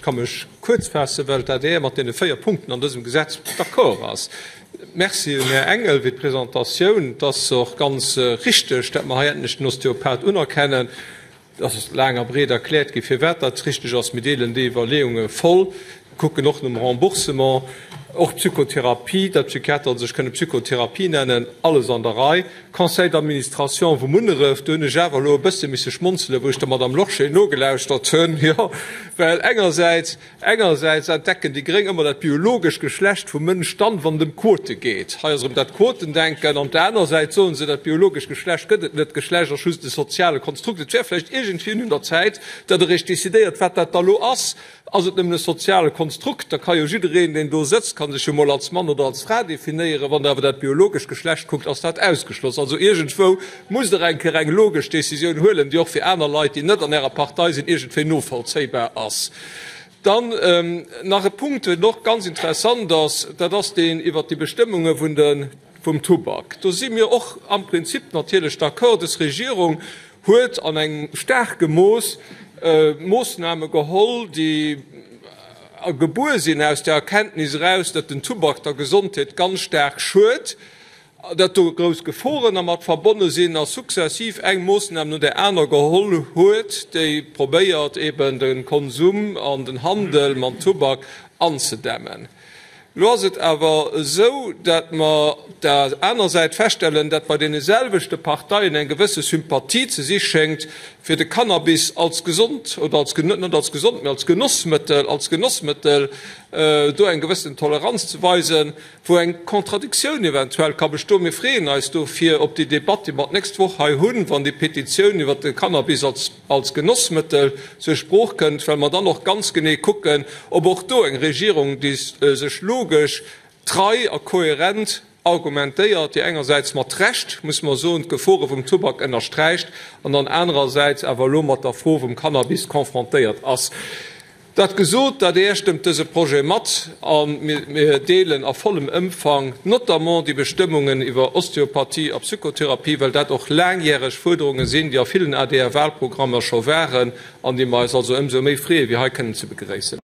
ka mech kuerz faassen, well d'ADR mat deene 4 Punkten an dësem Gesetz d'accord ass. Merci un Här Engel fir d'Presentatioun. Et ass och ganz richteg, dat mer hei endlech den Osteopath unerkennen. Et ass laang a breet erkläert gi firwat dat richteg ass. Mir deelen déi Iwwerleeunge voll, kucken och nom Remboursement, och d'Psychotherapie, datt Psychiateren sech kënne Psychotherapie nennen, alles an der Rei. Conseil d'administration vu Munneref, do hunn ech awer elo e bësse misse schmonzelen, wou ech der Madame Lorsché nogelauschtert hunn, jo, well engersäits, Engersäits entdecken déi Gréng ëmmer dat biologescht Geschlecht vum Mënsch dann, wann et ëm Quote geet. Hei ass erëm dat Quotendenken. An op der anerer Säit soen se, dat biologescht Geschlecht gëtt et net, d'Geschlecht ass just e soziale Konstrukt. Et wär vläicht iergendwéi un der Zäit, datt Der Iech decidéiert, wat dat da lo ass. Ass et nëmmen e soziale Konstrukt? Da ka jo jiddereen, deen do sëtzt, ka sech jo mol als Mann oder als Fra definéieren. Wann Der awer dat biologescht Geschlecht kuckt, ass dat ausgeschloss. Also iergendwou musst Der eng Kéier eng logesch Decisioun huelen, déi och fir aner Leit, déi net an Ärer Partei sinn, iergendwéi novollzéibar ass. Dann nach e Punkt, deen och ganz interessant ass, dat ass deen iwwert déi Bestëmmunge vun de, vum Tubak. Do si mir och am Prinzip natierlech d'accord. Dës Regierung huet an engem staarke Mooss Moossname geholl, déi gebuer sinn aus der Erkenntnis eraus, datt den Tubak der Gesondheet ganz staark schued. datt do grouss Geforen dermat verbonne sinn, a sukzessiv eng Moossnam no där aner geholl huet, déi probéiert eben de Konsum an den Handel mam Tubak anzedämmen. Elo ass et awer esou, datt mer op der aner Säit feststellen, datt bei deene selwechte Parteien eng gewësse Sympathie ze si schéngt fir de Cannabis als gesond oder als, net als gesond, mä als Genossmëttel, als Genossmëttel do eng gewëssen Toleranz ze weisen. wou eng Contradictioun eventuell ka bestoen. Mir freeën eis dofir op déi Debatt, déi mer d'nächst Woch hei hunn, wann déi Petitioun iwwert de Cannabis als als Genossmëttel zur Sprooch kënnt, well mer dann och ganz genee kucken, ob och do eng Regierung, déi sech logesch, trei a kohärent argumentéiert, déi engersäits mat Recht, muss mer soen, d'Gefore vum Tubak ënnersträicht an dann anerersäits awer elo mat der Fro vum Cannabis confrontéiert ass. Dat gesot, d'ADR stëmmt dëse Projet mat a mir deelen a vollem Ëmfang notamment déi Bestëmmungen iwwer Osteopathie a Psychotherapie, well dat och laangjäreg Fuerderunge sinn, déi a villen ADR-Wahlprogrammer scho waren an déi mer eis also ëmsou méi freeë fir hei kënnen ze begréissen.